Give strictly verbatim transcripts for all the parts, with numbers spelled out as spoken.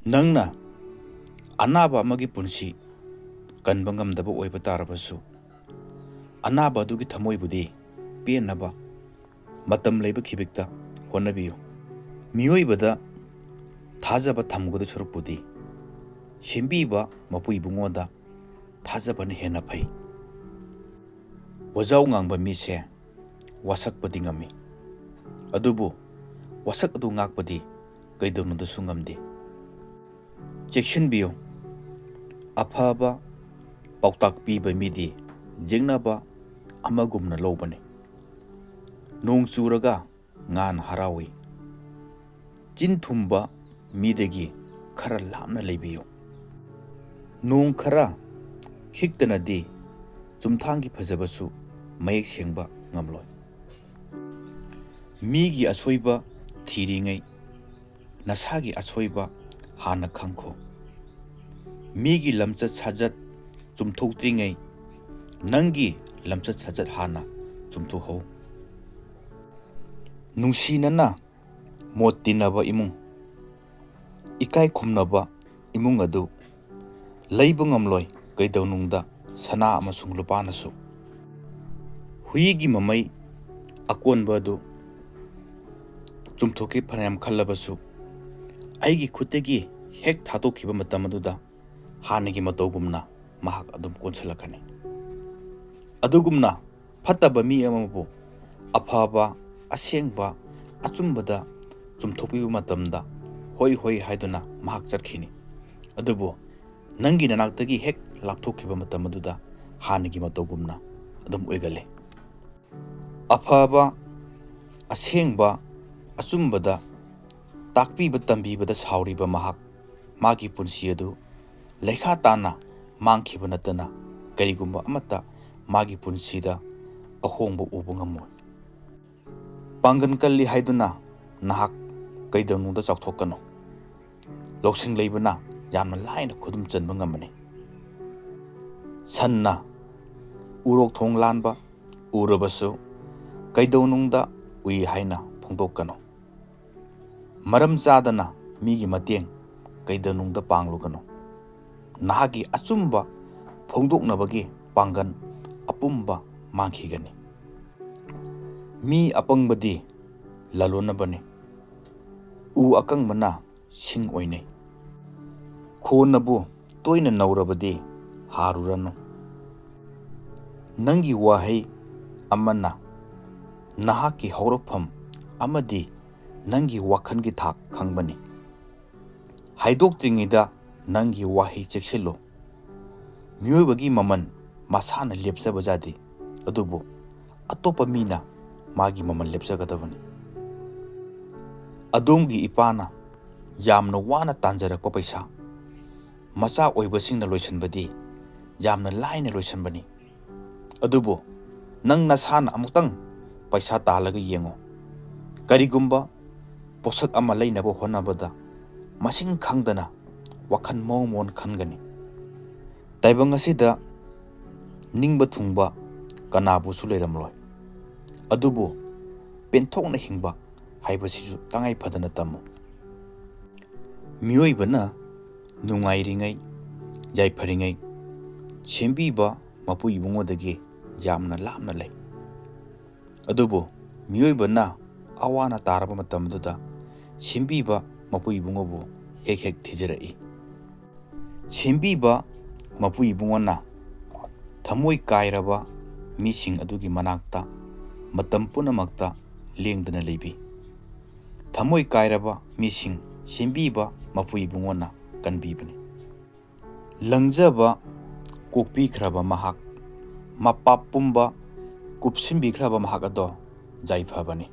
ꯅꯪꯅ ꯑꯅꯥꯕ ꯑꯃꯒꯤ ꯄꯨꯟꯁꯤ ꯀꯟꯕ ꯉꯝꯗꯕ ꯑꯣꯏꯕ ꯇꯥꯔꯕꯁꯨ, ꯑꯅꯥꯕ ꯑꯗꯨꯒꯤ ꯊꯃꯣꯏꯕꯨꯗꯤ ꯄꯦꯟꯅꯕ ꯃꯇꯝ ꯂꯩꯕ ꯈꯤꯕꯤꯛꯇ ꯍꯣꯠꯅꯕꯤꯌꯨ꯫ ꯃꯤꯑꯣꯏꯕꯗ ꯊꯥꯖꯕ ꯊꯝꯒꯗꯧ ꯁꯔꯨꯛꯄꯨꯗꯤ, ꯁꯦꯝꯕꯤꯕ ꯃꯄꯨ ꯏꯕꯨꯡꯉꯣꯗ ꯊꯥꯖꯕꯅ ꯍꯦꯟꯅ ꯐꯩ꯫ ꯋꯥꯖꯥꯎ ꯉꯥꯡꯕ ꯃꯤꯁꯦ ꯋꯥꯁꯛꯄꯗꯤ ꯉꯝꯃꯤ, ꯑꯗꯨꯕꯨ ꯋꯥꯁꯛ ꯑꯗꯨ ꯉꯥꯛꯄꯗꯤ ꯀꯩꯗꯧꯅꯨꯡꯗꯁꯨ ꯉꯝꯗꯦ꯫ ꯆꯦꯛꯁꯤꯟꯕꯤꯌꯨ, ꯑꯐꯕ ꯄꯥꯎꯇꯥꯛ ꯄꯤꯕ ꯃꯤꯗꯤ ꯌꯦꯡꯅꯕ ꯑꯃꯒꯨꯝꯅ ꯂꯧꯕꯅꯤ꯫ ꯅꯣꯡ ꯆꯨꯔꯒ ꯉꯥꯅ ꯍꯔꯥꯎꯏ꯫ ꯆꯤꯟ ꯊꯨꯝꯕ ꯃꯤꯗꯒꯤ ꯈꯔ ꯂꯥꯞꯅ ꯂꯩꯕꯤꯌꯨ꯫ ꯅꯣꯡ ꯈꯔ ꯈꯤꯛꯇꯅꯗꯤ ꯆꯨꯝꯊꯥꯡꯒꯤ ꯐꯖꯕꯁꯨ ꯃꯌꯦꯛ ꯁꯦꯡꯕ ꯉꯝꯂꯣꯏ꯫ ꯃꯤꯒꯤ ꯑꯁꯣꯏꯕ ꯊꯤꯔꯤꯉꯩ ꯅꯁꯥꯒꯤ ꯑꯁꯣꯏꯕ ꯍꯥꯟꯅ ꯈꯪꯈꯣ꯫ ꯃꯤꯒꯤ ꯂꯝꯆꯠ ꯁꯥꯖꯠ ꯆꯨꯝꯊꯣꯛꯇ꯭ꯔꯤꯉꯩ ꯅꯪꯒꯤ ꯂꯝꯆꯠ ꯁꯥꯖꯠ ꯍꯥꯟꯅ ꯆꯨꯝꯊꯣꯛꯍꯧ꯫ ꯅꯨꯡꯁꯤꯅꯅ ꯃꯣꯠ ꯇꯤꯟꯅꯕ ꯏꯃꯨꯡ, ꯏꯀꯥꯏ ꯈꯨꯝꯅꯕ ꯏꯃꯨꯡ ꯑꯗꯨ ꯂꯩꯕ ꯉꯝꯂꯣꯏ ꯀꯩꯗꯧꯅꯨꯡꯗ ꯁꯅꯥ ꯑꯃꯁꯨꯡ ꯂꯨꯄꯥꯅꯁꯨ꯫ ꯍꯨꯏꯒꯤ ꯃꯃꯩ ꯑꯀꯣꯟꯕ ꯑꯗꯨ ꯆꯨꯝꯊꯣꯛꯀꯦ ꯐꯅꯌꯥꯝ ꯈꯜꯂꯕꯁꯨ, ꯑꯩꯒꯤ ꯈꯨꯠꯇꯒꯤ ꯍꯦꯛ ꯊꯥꯗꯣꯛꯈꯤꯕ ꯃꯇꯝ ꯑꯗꯨꯗ ꯍꯥꯟꯅꯒꯤ ꯃꯇꯧꯒꯨꯝꯅ ꯃꯍꯥꯛ ꯑꯗꯨꯝ ꯀꯣꯟꯁꯤꯜꯂꯛꯀꯅꯤ꯫ ꯑꯗꯨꯒꯨꯝꯅ ꯐꯠꯇꯕ ꯃꯤ ꯑꯃꯕꯨ ꯑꯐꯕ, ꯑꯁꯦꯡꯕ, ꯑꯆꯨꯝꯕꯗ ꯆꯨꯝꯊꯣꯛꯄꯤꯕ ꯃꯇꯝꯗ ꯍꯣꯏ ꯍꯣꯏ ꯍꯥꯏꯗꯨꯅ ꯃꯍꯥꯛ ꯆꯠꯈꯤꯅꯤ꯫ ꯑꯗꯨꯕꯨ ꯅꯪꯒꯤ ꯅꯅꯥꯛꯇꯒꯤ ꯍꯦꯛ ꯂꯥꯞꯊꯣꯛꯈꯤꯕ ꯃꯇꯝ ꯑꯗꯨꯗ ꯍꯥꯟꯅꯒꯤ ꯃꯇꯧꯒꯨꯝꯅ ꯑꯗꯨꯝ ꯑꯣꯏꯒꯜꯂꯤ꯫ ꯑꯐꯕ, ꯑꯁꯦꯡꯕ, ꯑꯆꯨꯝꯕꯗ ꯇꯥꯛꯄꯤꯕ ꯇꯝꯕꯤꯕꯗ ꯁꯥꯎꯔꯤꯕ ꯃꯍꯥꯛ ꯃꯥꯒꯤ ꯄꯨꯟꯁꯤ ꯑꯗꯨ ꯂꯩꯈꯥ ꯇꯥꯅ ꯃꯥꯡꯈꯤꯕ ꯅꯠꯇꯅ ꯀꯔꯤꯒꯨꯝꯕ ꯑꯃꯠꯇ ꯃꯥꯒꯤ ꯄꯨꯟꯁꯤꯗ ꯑꯍꯣꯡꯕ ꯎꯕ ꯉꯝꯃꯣꯏ꯫ ꯄꯥꯡꯒꯜ ꯀꯜꯂꯤ ꯍꯥꯏꯗꯨꯅ ꯅꯍꯥꯛ ꯀꯩꯗꯧꯅꯨꯡꯗ ꯆꯥꯎꯊꯣꯛꯀꯅꯨ꯫ ꯂꯧꯁꯤꯡ ꯂꯩꯕꯅ ꯌꯥꯝꯅ ꯂꯥꯏꯅ ꯈꯨꯗꯨꯝ ꯆꯟꯕ ꯉꯝꯕꯅꯤ꯫ ꯁꯟꯅ ꯎꯔꯣꯛ ꯊꯣꯡ ꯂꯥꯟꯕ ꯎꯔꯕꯁꯨ ꯀꯩꯗꯧꯅꯨꯡꯗ ꯎꯏ ꯍꯥꯏꯅ ꯐꯣꯡꯗꯣꯛꯀꯅꯨ꯫ ꯃꯔꯝ ꯆꯥꯗꯅ ꯃꯤꯒꯤ ꯃꯇꯦꯡ ꯀꯩꯗꯧꯅꯨꯡꯗ ꯄꯥꯡꯂꯨꯒꯅꯨ꯫ ꯅꯍꯥꯛꯀꯤ ꯑꯆꯨꯝꯕ ꯐꯣꯡꯗꯣꯛꯅꯕꯒꯤ ꯄꯥꯡꯒꯜ ꯑꯄꯨꯝꯕ ꯃꯥꯡꯈꯤꯒꯅꯤ꯫ ꯃꯤ ꯑꯄꯪꯕꯗꯤ ꯂꯂꯣꯟꯅꯕꯅꯤ, ꯎ ꯑꯀꯪꯕꯅ ꯁꯤꯡ ꯑꯣꯏꯅꯩ꯫ ꯈꯣꯟꯅꯕꯨ ꯇꯣꯏꯅ ꯅꯧꯔꯕꯗꯤ ꯍꯥꯔꯨꯔꯅꯨ꯫ ꯅꯪꯒꯤ ꯋꯥꯍꯩ ꯑꯃꯅ ꯅꯍꯥꯛꯀꯤ ꯍꯧꯔꯛꯐꯝ ꯑꯃꯗꯤ ꯅꯪꯒꯤ ꯋꯥꯈꯜꯒꯤ ꯊꯥꯛ ꯈꯪꯕꯅꯤ꯫ ꯍꯥꯏꯗꯣꯛꯇ꯭ꯔꯤꯉꯩꯗ ꯅꯪꯒꯤ ꯋꯥꯍꯩ ꯆꯦꯛꯁꯤꯜꯂꯨ꯫ ꯃꯤꯑꯣꯏꯕꯒꯤ ꯃꯃꯜ ꯃꯁꯥꯅ ꯂꯦꯞꯆꯕ ꯌꯥꯗꯦ, ꯑꯗꯨꯕꯨ ꯑꯇꯣꯞꯄ ꯃꯤꯅ ꯃꯥꯒꯤ ꯃꯃꯜ ꯂꯦꯞꯆꯒꯗꯕꯅꯤ꯫ ꯑꯗꯣꯝꯒꯤ ꯏꯄꯥꯅ ꯌꯥꯝꯅ ꯋꯥꯅ ꯇꯥꯟꯖꯔꯛꯄ ꯄꯩꯁꯥ ꯃꯆꯥ ꯑꯣꯏꯕꯁꯤꯡꯅ ꯂꯣꯏꯁꯤꯟꯕꯗꯤ ꯌꯥꯝꯅ ꯂꯥꯏꯅ ꯂꯣꯏꯁꯤꯟꯕꯅꯤ꯫ ꯑꯗꯨꯕꯨ ꯅꯪ ꯅꯁꯥꯅ ꯑꯃꯨꯛꯇꯪ ꯄꯩꯁꯥ ꯇꯥꯜꯂꯒ ꯌꯦꯡꯉꯨ꯫ ꯀꯔꯤꯒꯨꯝꯕ ꯄꯣꯠꯁꯛ ꯑꯃ ꯂꯩꯅꯕ ꯍꯣꯠꯅꯕꯗ ꯃꯁꯤꯡ ꯈꯪꯗꯅ ꯋꯥꯈꯜ ꯃꯑꯣꯡ ꯃꯑꯣꯡ ꯈꯟꯒꯅꯤ꯫ ꯇꯥꯏꯕꯪ ꯑꯁꯤꯗ ꯅꯤꯡꯕ ꯊꯨꯡꯕ ꯀꯅꯥꯕꯨꯁꯨ ꯂꯩꯔꯝꯂꯣꯏ꯫ ꯑꯗꯨꯕꯨ ꯄꯦꯟꯊꯣꯛꯅ ꯍꯤꯡꯕ ꯍꯥꯏꯕꯁꯤꯁꯨ ꯇꯉꯥꯏ ꯐꯗꯅ ꯇꯝꯃꯨ꯫ ꯃꯤꯑꯣꯏꯕꯅ ꯅꯨꯡꯉꯥꯏꯔꯤꯉꯩ, ꯌꯥꯏꯐꯔꯤꯉꯩ, ꯁꯦꯝꯕꯤꯕ ꯃꯄꯨ ꯏꯕꯨꯡꯉꯣꯗꯒꯤ ꯌꯥꯝꯅ ꯂꯥꯞꯅ ꯂꯩ꯫ ꯑꯗꯨꯕꯨ ꯃꯤꯑꯣꯏꯕꯅ ꯑꯋꯥꯅ ꯇꯥꯔꯕ ꯃꯇꯝꯗꯨꯗ ꯁꯦꯝꯕꯤꯕ ꯃꯄꯨ ꯏꯕꯨꯡꯉꯣꯕꯨ ꯍꯦꯛ ꯍꯦꯛ ꯊꯤꯖꯔꯛꯏ꯫ ꯁꯦꯝꯕꯤꯕ ꯃꯄꯨ ꯏꯕꯨꯡꯉꯣꯅ ꯊꯃꯣꯏ ꯀꯥꯏꯔꯕ ꯃꯤꯁꯤꯡ ꯑꯗꯨꯒꯤ ꯃꯅꯥꯛꯇ ꯃꯇꯝ ꯄꯨꯝꯅꯃꯛꯇ ꯂꯦꯡꯗꯅ ꯂꯩꯕꯤ꯫ ꯊꯃꯣꯏ ꯀꯥꯏꯔꯕ ꯃꯤꯁꯤꯡ ꯁꯦꯝꯕꯤꯕ ꯃꯄꯨ ꯏꯕꯨꯡꯉꯣꯅ ꯀꯟꯕꯤꯕꯅꯤ꯫ ꯂꯪꯖꯕ ꯀꯣꯛꯄꯤꯈ꯭ꯔꯕ ꯃꯍꯥꯛ, ꯃꯄꯥꯞ ꯄꯨꯝꯕ ꯀꯨꯞꯁꯤꯟꯕꯤꯈ꯭ꯔꯕ ꯃꯍꯥꯛ ꯑꯗꯣ ꯌꯥꯏꯐꯕꯅꯤ꯫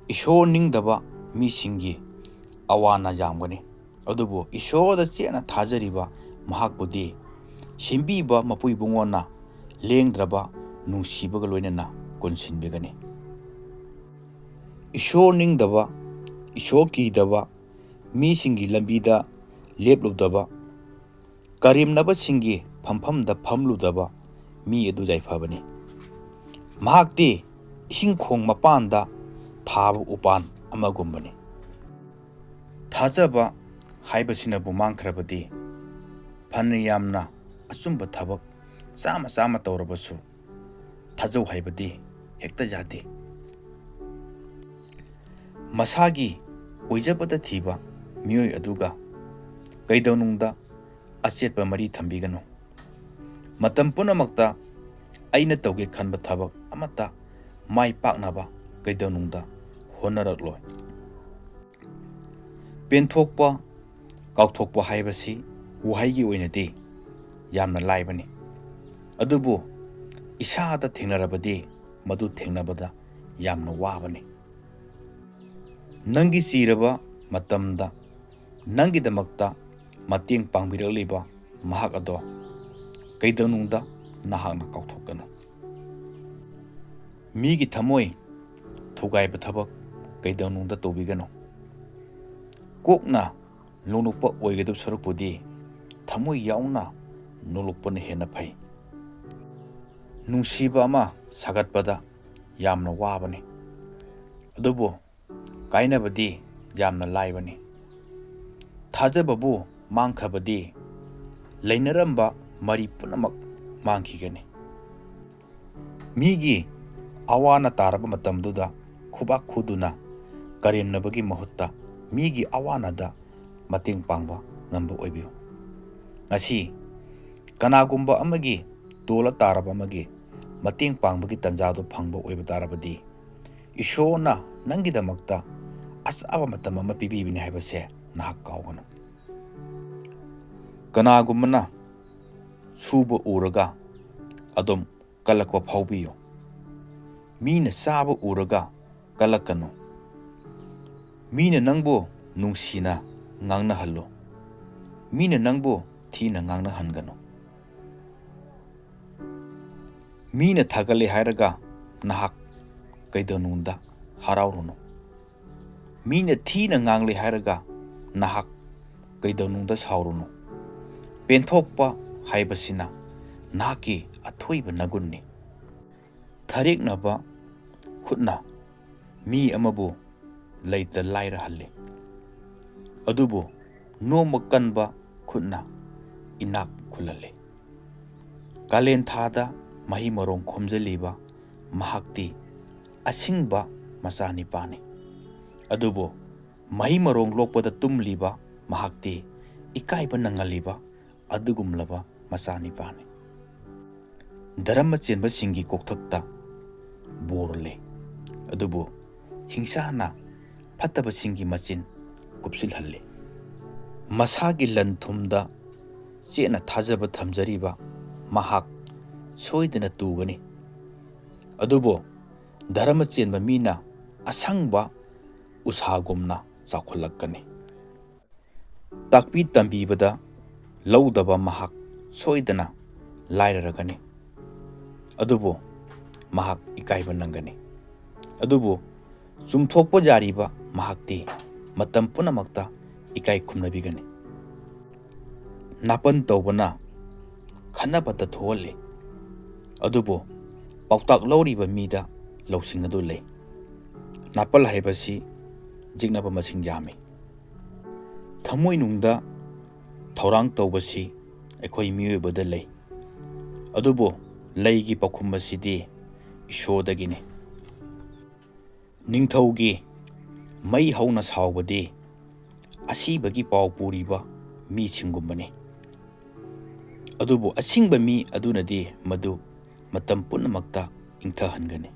ꯏꯁꯣꯔ ꯅꯤꯡꯗꯕ ꯃꯤꯁꯤꯡꯒꯤ ꯑꯋꯥꯅ ꯌꯥꯝꯒꯅꯤ, ꯑꯗꯨꯕꯨ ꯏꯁꯣꯔꯗ ꯆꯦꯠꯅ ꯊꯥꯖꯔꯤꯕ ꯃꯍꯥꯛꯄꯨꯗꯤ ꯁꯦꯝꯕꯤꯕ ꯃꯄꯨ ꯏꯕꯨꯡꯉꯣꯅ ꯂꯦꯡꯗ꯭ꯔꯕ ꯅꯨꯡꯁꯤꯕꯒ ꯂꯣꯏꯅꯅ ꯀꯣꯟꯁꯤꯟꯕꯤꯒꯅꯤ꯫ ꯏꯁꯣꯔ ꯅꯤꯡꯗꯕ, ꯏꯁꯣꯔ ꯀꯤꯗꯕ, ꯃꯤꯁꯤꯡꯒꯤ ꯂꯝꯕꯤꯗ ꯂꯦꯞꯂꯨꯗꯕ, ꯀꯔꯦꯝꯅꯕꯁꯤꯡꯒꯤ ꯐꯝꯐꯝꯗ ꯐꯝꯂꯨꯗꯕ ꯃꯤ ꯑꯗꯨ ꯌꯥꯏꯐꯕꯅꯤ꯫ ꯃꯍꯥꯛꯇꯤ ꯏꯁꯤꯡ ꯈꯣꯡ ꯃꯄꯥꯟꯗ ꯊꯥꯕ ꯎꯄꯥꯟ ꯑꯃꯒꯨꯝꯕꯅꯤ꯫ ꯊꯥꯖꯕ ꯍꯥꯏꯕꯁꯤꯅꯕꯨ ꯃꯥꯡꯈ꯭ꯔꯕꯗꯤ, ꯐꯅ ꯌꯥꯝꯅ ꯑꯆꯨꯝꯕ ꯊꯕꯛ ꯆꯥꯝꯃ ꯆꯥꯝꯃ ꯇꯧꯔꯕꯁꯨ, ꯊꯥꯖꯧ ꯍꯥꯏꯕꯗꯤ ꯍꯦꯛꯇ ꯌꯥꯗꯦ꯫ ꯃꯁꯥꯒꯤ ꯑꯣꯏꯖꯕꯗ ꯊꯤꯕ ꯃꯤꯑꯣꯏ ꯑꯗꯨꯒ ꯀꯩꯗꯧꯅꯨꯡꯗ ꯑꯆꯦꯠꯄ ꯃꯔꯤ ꯊꯝꯕꯤꯒꯅꯨ꯫ ꯃꯇꯝ ꯄꯨꯝꯅꯃꯛꯇ ꯑꯩꯅ ꯇꯧꯒꯦ ꯈꯟꯕ ꯊꯕꯛ ꯑꯃꯠꯇ ꯃꯥꯏ ꯄꯥꯛꯅꯕ ꯀꯩꯗꯧꯅꯨꯡꯗ ꯍꯣꯠꯅꯔꯛꯂꯣꯏ꯫ ꯄꯦꯟꯊꯣꯛꯄ, ꯀꯥꯎꯊꯣꯛꯄ ꯍꯥꯏꯕꯁꯤ ꯋꯥꯍꯩꯒꯤ ꯑꯣꯏꯅꯗꯤ ꯌꯥꯝꯅ ꯂꯥꯏꯕꯅꯤ, ꯑꯗꯨꯕꯨ ꯏꯁꯥꯗ ꯊꯦꯡꯅꯔꯕꯗꯤ ꯃꯗꯨ ꯊꯦꯡꯅꯕꯗ ꯌꯥꯝꯅ ꯋꯥꯕꯅꯤ꯫ ꯅꯪꯒꯤ ꯆꯤꯔꯕ ꯃꯇꯝꯗ ꯅꯪꯒꯤꯗꯃꯛꯇ ꯃꯇꯦꯡ ꯄꯥꯡꯕꯤꯔꯛꯂꯤꯕ ꯃꯍꯥꯛ ꯑꯗꯣ ꯀꯩꯗꯧꯅꯨꯡꯗ ꯅꯍꯥꯛꯅ ꯀꯥꯎꯊꯣꯛꯀꯅꯨ꯫ ꯃꯤꯒꯤ ꯊꯃꯣꯏ ꯊꯨꯒꯥꯏꯕ ꯊꯕꯛ ꯀꯩꯗꯧꯅꯨꯡꯗ ꯇꯧꯕꯤꯒꯅꯨ꯫ ꯀꯣꯛꯅ ꯅꯣꯂꯨꯛꯄ ꯑꯣꯏꯒꯗꯕ ꯁꯔꯨꯛꯄꯨꯗꯤ ꯊꯃꯣꯏ ꯌꯥꯎꯅ ꯅꯣꯂꯨꯛꯄꯅ ꯍꯦꯟꯅ ꯐꯩ꯫ ꯅꯨꯡꯁꯤꯕ ꯑꯃ ꯁꯥꯒꯠꯄꯗ ꯌꯥꯝꯅ ꯋꯥꯕꯅꯤ, ꯑꯗꯨꯕꯨ ꯀꯥꯏꯅꯕꯗꯤ ꯌꯥꯝꯅ ꯂꯥꯏꯕꯅꯤ꯫ ꯊꯥꯖꯕꯕꯨ ꯃꯥꯡꯈ꯭ꯔꯕꯗꯤ ꯂꯩꯅꯔꯝꯕ ꯃꯔꯤ ꯄꯨꯝꯅꯃꯛ ꯃꯥꯡꯈꯤꯒꯅꯤ꯫ ꯃꯤꯒꯤ ꯑꯋꯥꯅ ꯇꯥꯔꯕ ꯃꯇꯝꯗꯨꯗ ꯈꯨꯕꯥꯛ ꯈꯨꯗꯨꯅ ꯀꯔꯦꯝꯅꯕꯒꯤ ꯃꯍꯨꯠꯇ ꯃꯤꯒꯤ ꯑꯋꯥꯅꯗ ꯃꯇꯦꯡ ꯄꯥꯡꯕ ꯉꯝꯕ ꯑꯣꯏꯕꯤꯌꯨ꯫ ꯉꯁꯤ ꯀꯅꯥꯒꯨꯝꯕ ꯑꯃꯒꯤ ꯇꯣꯜꯂ ꯇꯥꯔꯕ ꯑꯃꯒꯤ ꯃꯇꯦꯡ ꯄꯥꯡꯕꯒꯤ ꯇꯥꯟꯖꯥꯗꯨ ꯐꯪꯕ ꯑꯣꯏꯕ ꯇꯥꯔꯕꯗꯤ, ꯏꯁꯣꯔꯅ ꯅꯪꯒꯤꯗꯃꯛꯇ ꯑꯆꯥꯕ ꯃꯇꯝ ꯑꯃ ꯄꯤꯕꯤꯕꯅꯤ ꯍꯥꯏꯕꯁꯦ ꯅꯍꯥꯛ ꯀꯥꯎꯒꯅꯨ꯫ ꯀꯅꯥꯒꯨꯝꯕꯅ ꯁꯨꯕ ꯎꯔꯒ ꯑꯗꯨꯝ ꯀꯜꯂꯛꯄ ꯐꯥꯎꯕꯤꯌꯨ꯫ ꯃꯤꯅ ꯆꯥꯕ ꯎꯔꯒ ꯀꯜꯂꯛꯀꯅꯨ꯫ ꯃꯤꯅ ꯅꯪꯕꯨ ꯅꯨꯡꯁꯤꯅ ꯉꯥꯡꯅꯍꯜꯂꯨ꯫ ꯃꯤꯅ ꯅꯪꯕꯨ ꯊꯤꯅ ꯉꯥꯡꯅꯍꯟꯒꯅꯨ꯫ ꯃꯤꯅ ꯊꯥꯒꯠꯂꯦ ꯍꯥꯏꯔꯒ ꯅꯍꯥꯛ ꯀꯩꯗꯧꯅꯨꯡꯗ ꯍꯔꯥꯎꯔꯨꯅꯨ꯫ ꯃꯤꯅ ꯊꯤꯅ ꯉꯥꯡꯂꯦ ꯍꯥꯏꯔꯒ ꯅꯍꯥꯛ ꯀꯩꯗꯧꯅꯨꯡꯗ ꯁꯥꯎꯔꯨꯅꯨ꯫ ꯄꯦꯟꯊꯣꯛꯄ ꯍꯥꯏꯕꯁꯤꯅ ꯅꯍꯥꯛꯀꯤ ꯑꯊꯣꯏꯕ ꯅꯒꯨꯟꯅꯤ꯫ ꯊꯔꯦꯛꯅꯕ ꯈꯨꯠꯅ ꯃꯤ ꯑꯃꯕꯨ ꯂꯩꯇ ꯂꯥꯏꯔꯍꯜꯂꯤ, ꯑꯗꯨꯕꯨ ꯅꯣꯝꯕ ꯀꯟꯕ ꯈꯨꯠꯅ ꯏꯅꯥꯛ ꯈꯨꯜꯍꯜꯂꯤ꯫ ꯀꯥꯂꯦꯟ ꯊꯥꯗ ꯃꯍꯩ ꯃꯔꯣꯡ ꯈꯣꯝꯖꯤꯜꯂꯤꯕ ꯃꯍꯥꯛꯇꯤ ꯑꯁꯤꯡꯕ ꯃꯆꯥꯅꯤꯄꯥꯅꯤ꯫ ꯑꯗꯨꯕꯨ ꯃꯍꯩ ꯃꯔꯣꯡ ꯂꯣꯛꯄꯗ ꯇꯨꯝꯂꯤꯕ ꯃꯍꯥꯛꯇꯤ ꯏꯀꯥꯏꯕ ꯅꯪꯍꯜꯂꯤꯕ ꯑꯗꯨꯒꯨꯝꯂꯕ ꯃꯆꯥꯅꯤꯄꯥꯅꯤ꯫ ꯙꯔꯃ ꯆꯦꯟꯕꯁꯤꯡꯒꯤ ꯀꯣꯛꯊꯛꯇ ꯕꯣꯔ ꯂꯩ, ꯑꯗꯨꯕꯨ ꯍꯤꯡꯁꯥꯅ ꯐꯠꯇꯕꯁꯤꯡꯒꯤ ꯃꯆꯤꯟ ꯀꯨꯞꯁꯤꯜꯍꯜꯂꯤ꯫ ꯃꯁꯥꯒꯤ ꯂꯟ ꯊꯨꯝꯗ ꯆꯦꯠꯅ ꯊꯥꯖꯕ ꯊꯝꯖꯔꯤꯕ ꯃꯍꯥꯛ ꯁꯣꯏꯗꯅ ꯇꯨꯒꯅꯤ꯫ ꯑꯗꯨꯕꯨ ꯙꯔꯃ ꯆꯦꯟꯕ ꯃꯤꯅ ꯑꯁꯪꯕ ꯎꯁꯥꯒꯨꯝꯅ ꯆꯥꯎꯈꯠꯂꯛꯀꯅꯤ꯫ ꯇꯥꯛꯄꯤ ꯇꯝꯕꯤꯕꯗ ꯂꯧꯗꯕ ꯃꯍꯥꯛ ꯁꯣꯏꯗꯅ ꯂꯥꯏꯔꯔꯒꯅꯤ꯫ ꯑꯗꯨꯕꯨ ꯃꯍꯥꯛ ꯏꯀꯥꯏꯕ ꯅꯪꯒꯅꯤ꯫ ꯑꯗꯨꯕꯨ ꯆꯨꯝꯊꯣꯛꯄ ꯌꯥꯔꯤꯕ ꯃꯍꯥꯛꯇꯤ ꯃꯇꯝ ꯄꯨꯝꯅꯃꯛꯇ ꯏꯀꯥꯏ ꯈꯨꯝꯅꯕꯤꯒꯅꯤ꯫ ꯅꯥꯄꯟ ꯇꯧꯕꯅ ꯈꯠꯅꯕꯇ ꯊꯣꯛꯍꯜꯂꯤ, ꯑꯗꯨꯕꯨ ꯄꯥꯎꯇꯥꯛ ꯂꯧꯔꯤꯕ ꯃꯤꯗ ꯂꯧꯁꯤꯡ ꯑꯗꯨ ꯂꯩ꯫ ꯅꯥꯄꯜ ꯍꯥꯏꯕꯁꯤ ꯖꯤꯛꯅꯕ ꯃꯁꯤꯡ ꯌꯥꯝꯃꯤ꯫ ꯊꯃꯣꯏꯅꯨꯡꯗ ꯊꯧꯔꯥꯡ ꯇꯧꯕꯁꯤ ꯑꯩꯈꯣꯏ ꯃꯤꯑꯣꯏꯕꯗ ꯂꯩ, ꯑꯗꯨꯕꯨ ꯂꯩꯒꯤ ꯄꯥꯎꯈꯨꯝ ꯑꯁꯤꯗꯤ ꯏꯁꯣꯔꯗꯒꯤꯅꯤ꯫ ꯅꯤꯡꯊꯧꯒꯤ ꯃꯩ ꯍꯧꯅ ꯁꯥꯎꯕꯗꯤ ꯑꯁꯤꯕꯒꯤ ꯄꯥꯎ ꯄꯨꯔꯤꯕ ꯃꯤꯁꯤꯡꯒꯨꯝꯕꯅꯤ, ꯑꯗꯨꯕꯨ ꯑꯁꯤꯡꯕ ꯃꯤ ꯑꯗꯨꯅꯗꯤ ꯃꯗꯨ ꯃꯇꯝ ꯄꯨꯝꯅꯃꯛꯇ ꯏꯪꯊꯍꯟꯒꯅꯤ꯫